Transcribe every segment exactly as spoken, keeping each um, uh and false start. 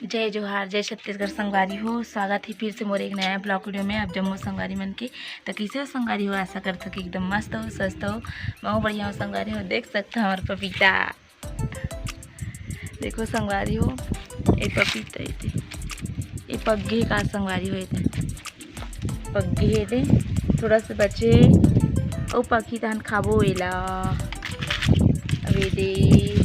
जय जोहार, जय छत्तीसगढ़ संगवारी हो। स्वागत हे फिर से मोर एक नया vlog video में आप जम्मो संगवारी मन के। त कइसे हो संगवारी हो? आशा करथों कि एकदम मस्त हो, स्वस्थ हो। महूँ बढ़िया हूँ संगवारी हो। देख सकथो हमर पपीता, देखो संगवारी हो, ए पपीता, ए दे, ए पक गे का संगवारी हो, ए दे। पक गे हे दे, थोड़ा से बचे, अउ पकही तहन खाबो एला। अब ए दे,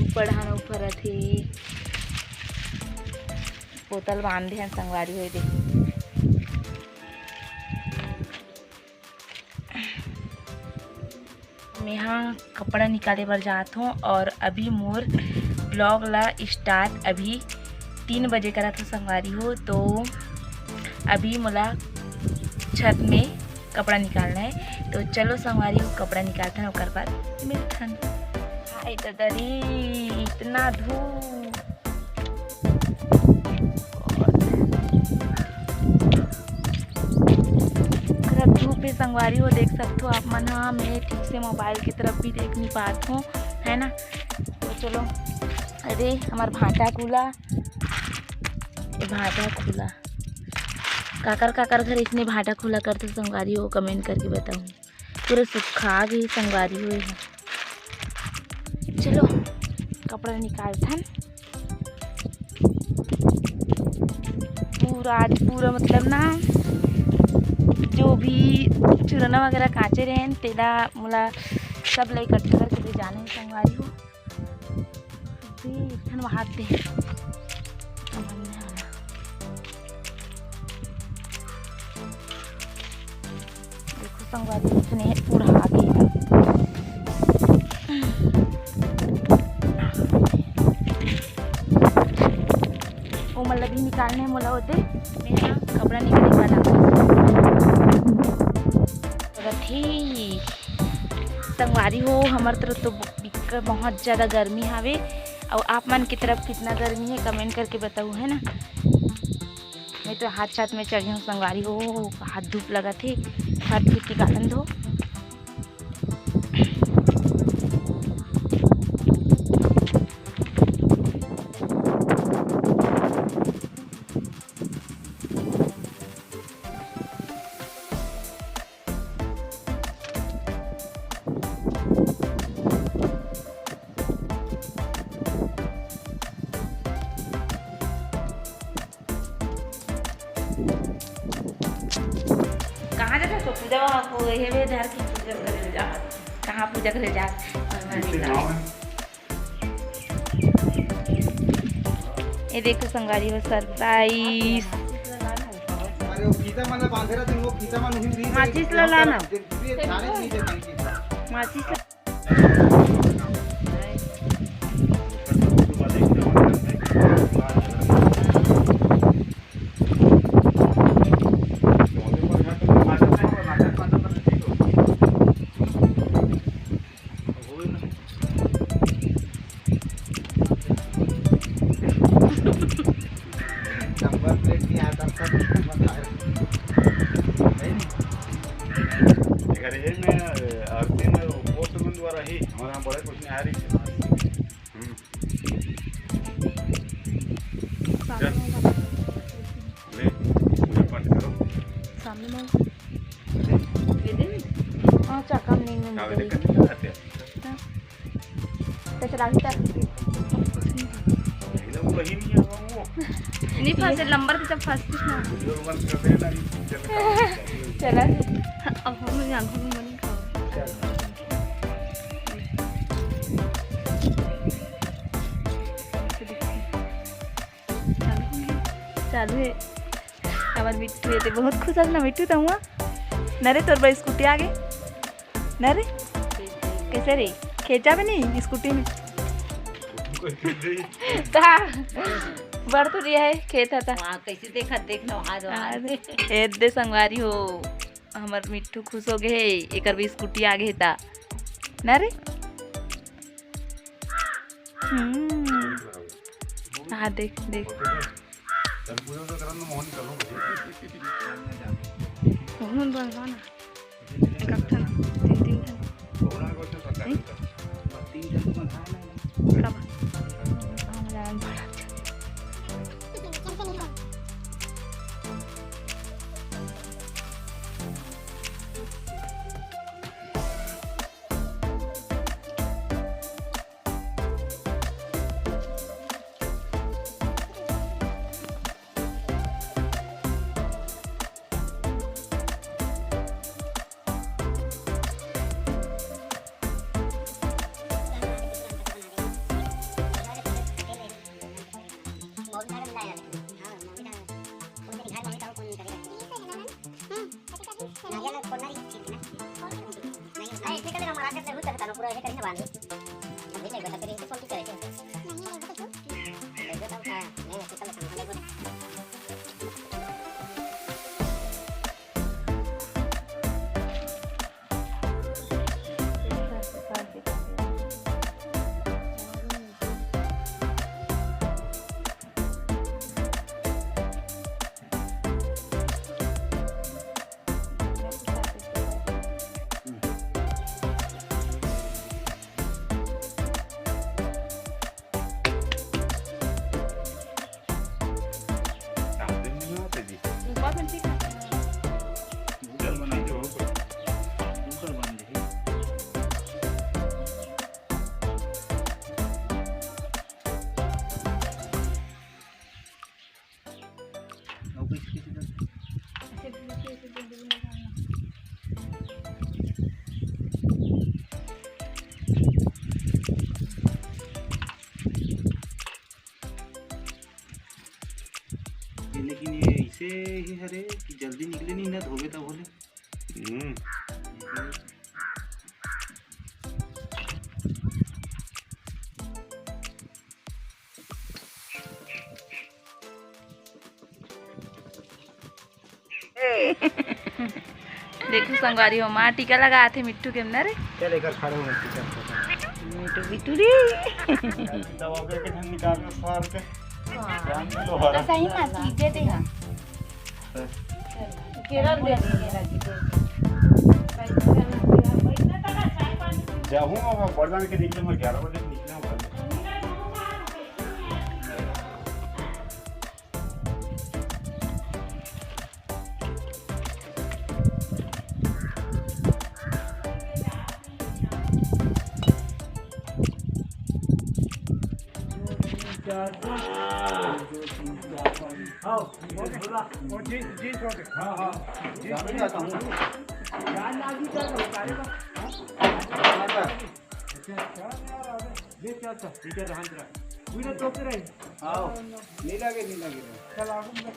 ऊपर डहान अउ फरत हे, पोतल बांधे हन संगवारी हो, ए दे। मेहा कपड़ा निकाले बर जात हों और अभी मोर vlog ला start अभी तीन बजे करत हों संगवारी हो। तो अभी मोला छत में कपड़ा निकालना है, तो चलो संगवारी हो, कपड़ा निकालथन, ओकर बाद मिलथन। हाय ददा रे, इतना धूप। अगर धूप भी संगवारी हो, देख सकथो आप मन ह, मैं ठीक से mobile की तरफ भी देख नहीं पात हूँ, है ना। तो चलो, अरे हमर भांटा खुला, ए भांटा खुला, काकर काकर घर इसने भांटा खुला करथे संगवारी हो, comment करके बताओ। पूरा सुखा गे संगवारी हो। चलो कपड़ा निकालथन। पूरा आज पूरा मतलब ना, जो भी चुरना वगैरह कांचे रहेन, तेला मोला सब ला इकट्ठा करके ले जाना हे संगवारी हो। अभी एक ठन वहां दे। देखो संगवारी, इतने पूरा आगे। ओ मतलब भी निकालने मोला होते, मेरा कपड़ा निकालने वाला। अगर थी संगवारी हो, हमर तरफ तो बिक-, बहुत ज़्यादा गर्मी हावे। और आप मन की तरफ कितना गर्मी है, comment करके बताओ, है ना। मैं तो हाथ छत में चढ़ी हूँ संगवारी हो, हाथ धूप लगा थे, हाथ फिर निकालन दो। कहाँ जाता तो पूजा वहाँ को, ये भी धर की पूजा करे जा। कहाँ पूजा करे जा? ये देखो संगवारी हो, surprise। अरे वो फीता मन बांधे रहते, वो फीता मन उही माचिस ला लाना। माचिस ला नंबर प्लेट नहीं आता, सब बता रहे। नहीं, नहीं। अगर ये में, अ, आरती में पोस्टमैन द्वारा ही हमारे यहाँ बड़े कुछ नहीं आ रही है। हम्म। चल। ले, पूजा पाठ करो। सामने में। ये दे। हाँ, चाकम नहीं मिल रही। हाँ। कैसे लागता? ये लोग वही नहीं है वो। नहीं फंसे, नंबर पे जब फंसती ना। वीडियो बंद कर देना, ये चल। चला। अब हम लोग आंखों में मनी खाओ। चल। चालू है। हमर मिट्टू ये ते बहुत खुश हस ना मिट्टू, त हुआ न रे, तोर बर स्कूटी आ गे न रे। कैसे रे, खेचा भी नहीं स्कूटी में? का बड़ तो रिया है, खेत हता। वहाँ कैसे देखा, देख लो, आज वहाँ। अरे, ए दे संगवारी हो, हमर मिट्टू खुश हो गए, एकर भी स्कूटी आ गए ता न रे। हम्म। हाँ, देख, देख। मोहन बनवा ना। एक ठन, तीन, तीन ठन। नहीं? कब? हम जान पड़ा। हाँ, मम्मी का फोन से निकाल, मम्मी का फोन नहीं करेगा। ठीक है ना? हम्म, कभी कभी नारियल में फोड़ना नहीं ठीक ना। नहीं, इसमें कभी हमारा जब जरूरत है, तब पूरा ऐसे कहीं ना बांधे। अभी नहीं बेटा, तेरे से फोन की करेगा। नहीं, नहीं, वो तो क्यों? नहीं, वो तो क्या? नहीं, उसको कल संभालेगा। लेकिन ये ऐसे ही हरे कि जल्दी निकले नहीं ना, धोबे तब होले। हम्म। देखो संगवारी हो, माँ टीका लगाथे मिट्ठू के अंदर। चल, एक खाड़े में टीका लगा। मिट्ठू बिटूरी। दवा के ढंग निकाल के फाड़ के। हाँ। जान लो, तो सही में ठीक है, देखा। केरल दे दीजिए। जाऊँ मैं, बड़दान के निकले, मैं ग्यारह बजे निकले हूँ घर। हाँ, वो जी, जी, छोड़ दे। हाँ, हाँ। जी, जी। जान लागी क्या करो, सारे का? हाँ? अच्छा, अच्छा। ये क्या था? ये क्या रहा, रहा? वीडियो तो पे रहे। आओ, नहीं लगे, नहीं लगे। चल, आगू में।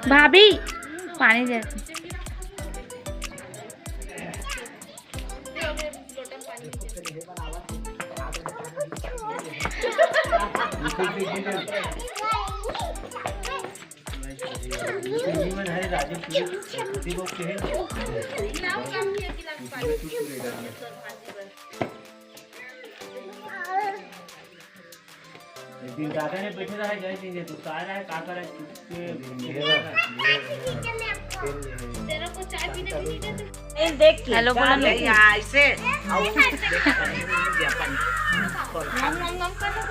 भाभी, पानी दे। एक दिन दादा ने बैठे रहा, जय सिंह ने, तू का रहा है, का करे, चुप के। तेरे को चाय पीने भी नहीं देते। देख के हेलो बोला नहीं। ऐसे। नम, नम, नम कर लो।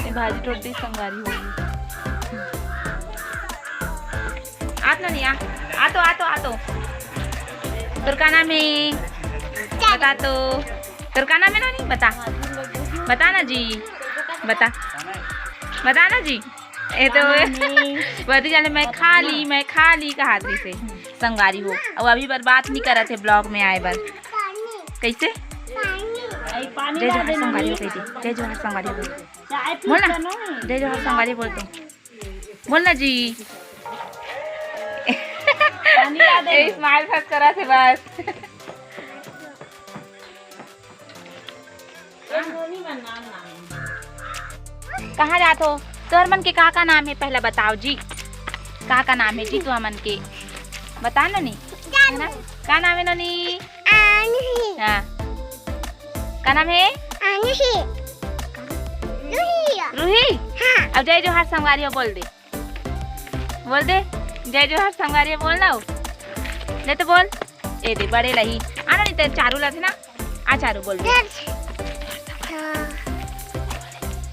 ये भाजी टोट दी संगवारी होगी। आत ना नहीं आ, आ तो, आ तो, आ तो। तोर का नाम है? बता तो। तोर का नाम है नोनी? बता। बता ना जी। बता। बता ना जी। ए तो वही जाने मैं खा ली, मैं खा ली कहात रहिसे संगवारी हो। अब अभी बर बात नहीं करत है vlog में आए बर। कैसे? जय जोहार संगवारी हो कह दे। जय जोहार संगवारी हो। बोल ना। जय जोहार संगवारी बोल तो। बोल ना जी। ए, smile बस करा थे बस। कहाँ जात हो? तोहर मन के का का नाम है, पहला बताओ जी। का का नाम है जी तोहर मन के? बता नोनी। है ना? का नाम है नोनी? आनही। हाँ। का नाम है? आनही। रूही। रूही? हाँ। अब जय जोहार संगवारी हो बोल दे। बोल दे। जय जोहार संगवारी हो बोल ना। ले तो बोल। ए दे बड़े लही। आना नहीं तेरे चारू लाथे ना। आ चारू बोल दे। हाँ।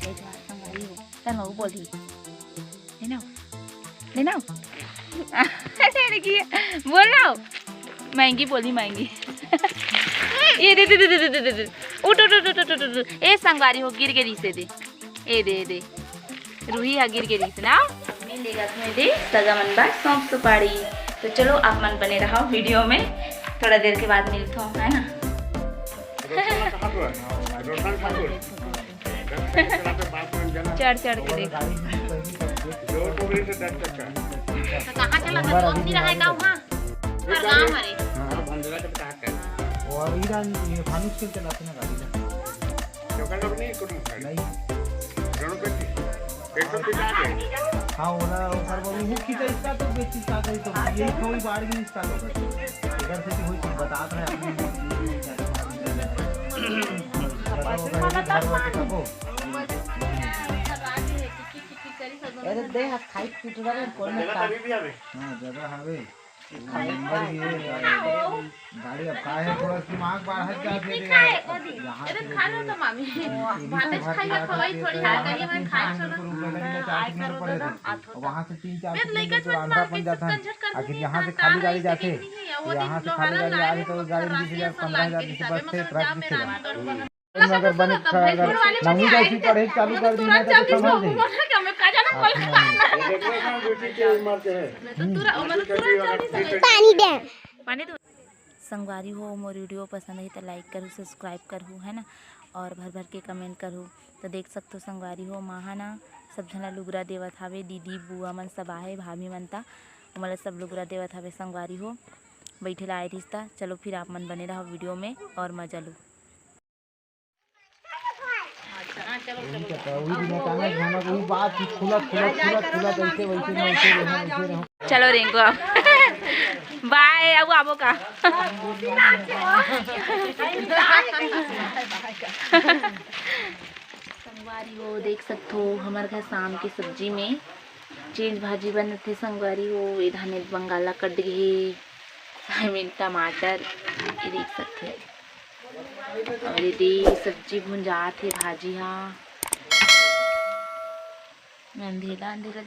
जय जोहार संगवारी हो। तन वो बोल रही। ले ना। ले ना। अरे की बोल ना। महंगी बोली महंगी। ये दे दे दे दे दे दे दे। उठ उठ उठ उठ उठ उठ। ए संगवारी हो गिर गे रिसे दे। ए दे ए दे। रूही हा गिर गे रिसे ना। मिल लेगा तुम्हें दे सगा मन बार सौंफ सुपारी। तो चलो आप मन बने रहो video में, थोड़ा देर के बाद मिलता हूँ, है ना। चढ़ चढ़ के देख। तो कहाँ चला था? कौन सी रहा है गाँव? हाँ, पर गाँव हरे। हाँ, भंजरा के बता कर। वो अभी रान, ये भानुष के चलाते ना गाड़ी ना। नहीं। हाँ, ओला ओकर बहू मुखी तो इसका तो बेची का गई तो यही कोई बाढ़ भी इसका तो बस। इधर से कोई चीज बता रहा है अपनी। अरे दे हाथ खाई टूट रहा है, कौन सा? हाँ, जगह हवे। नंबर भी है, गाड़ी अब का है, थोड़ा दिमाग बाहर जा दे रहे हैं। यहाँ से लेके मामी। भात खाई, खवाई थोड़ी, हाँ, कहिए मैं खाई छोड़ो। वहाँ से तीन चार किलोमीटर आंध्रा बन जाता है, आखिर यहाँ से खाली गाड़ी जाते, यहाँ से खाली गाड़ी आ रही तो गाड़ी बीस हजार, पन्द्रह हजार, बीस हजार से ट्रक दिखेगा। तुम अगर बने, अगर नौवीं दसवीं पढ़े चालू कर दी ना, तो समझ जाइए। पानी दे। पानी दे। संगवारी हो, मोर video पसंद आही त like करहू, subscribe करहू, है ना, और भर भर के comment करहू। तो देख सकथो संगवारी हो, माँ हा ना सब झन ला लुगरा देवत हावे, दीदी बुआ मन सब आहे, भाभी मन ता ओमन ला सब लुगरा देवत हावे संगवारी हो। बैठे ला आए रिहिस ता। चलो फिर आप मन बने रहो video में और मजा लो। वही दिन अचानक भनक वही बात कि खुलत, खुलत, खुलत, खुलत, ऐसे, वैसे, वैसे रहो, वैसे रहो। चलो रिंकू, अब bye, अब आबो का? संगवारी हो, देख सकथो, हमर घर शाम के सब्जी में change भाजी बनत हे संगवारी हो। ए धाने बंगाला कट गे हे, I mean टमाटर, ये देख सकथो। और ये दे सब्जी भुंजात हे, भाजी हा अंधेला अंधेला।